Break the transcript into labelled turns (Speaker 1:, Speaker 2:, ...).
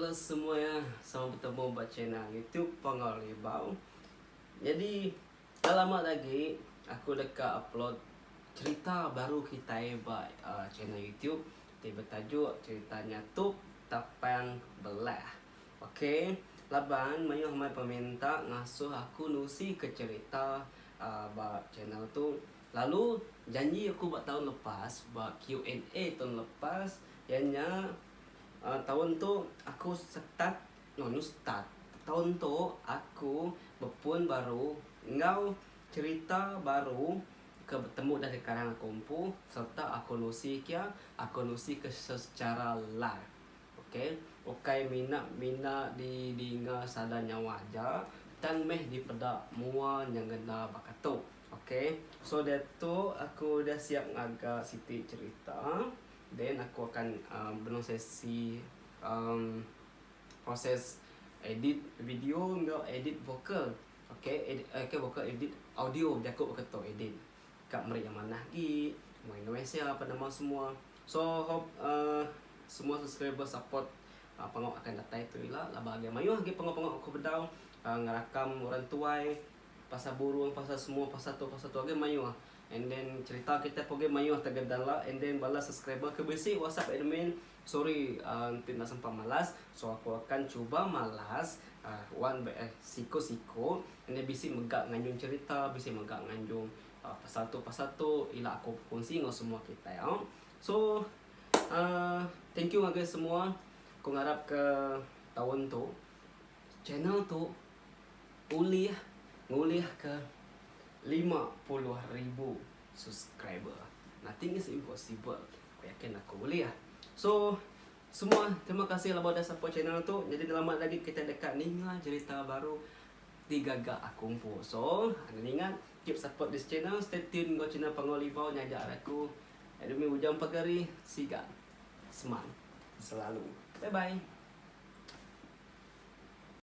Speaker 1: bala semua ya sama betemu ba channel YouTube Panggau Libau. Nyadi enda lama lagi aku deka upload cerita baru kitai ba uh, channel YouTube ti betajuk cerita Nyatup Tapang Belah. Ok laban mayuh amai peminta ngasuh aku nusi ke cerita uh, ba channel tu lalu janji aku ba taun lepas ba Q&A taun lepas Iya nya, taun tu aku start, no nyu start, taun tu aku bepun baru enggau cherita baru ke betemu dah dikarang aku empu sereta aku nusi kia, aku nusi ke secara live. Ok, ukai mina mina didinga sada nyawa aja tang meh dipeda mua nyengenda baka tu. Ok, so diatu aku udah siap ngaga siti cherita. Then aku akan benung sesi um proses edit video enggau edit vokal. Okay edit okay vokal edit audio jaku baka tu edit. Ka meri iya manah agi, meri noise iya apa nama semua. So hope uhh semua subscriber support pengawa akan datai tu ila laban agi mayuh agi pengawa-pengawa aku bedau ngerakam orang tuai. Pasal burung, pasal semua, pasal tu, pasal tu agi mayuh. And then cerita kitai pun agi mayuh tegedala and then bala subscriber ke bisi whatsapp admin sorry uhh enti enda sempat malas so aku akan cuba malas uhh one by eh siku siku and then bisi mega nganjung cerita bisi mega nganjung uhh pasal tu pasal tu ila aku bekongsi enggau semua kitai au. So uhh thank you ngagai semua ku ngarap ke taun tu channel tu ulih ngulihka 50,000 subscriber. Nothing is impossible. Aku yakin aku ulih. So, semua terima kasih laban udah support channel tu. Jadi enda lama lagi kita deka ninga cerita baru digaga aku empu. So, anang ingat keep support this channel, stay tune enggau channel Panggau Libau nya aja ari aku. Admin Ujang Pegari, siga seman selalu. Bye bye.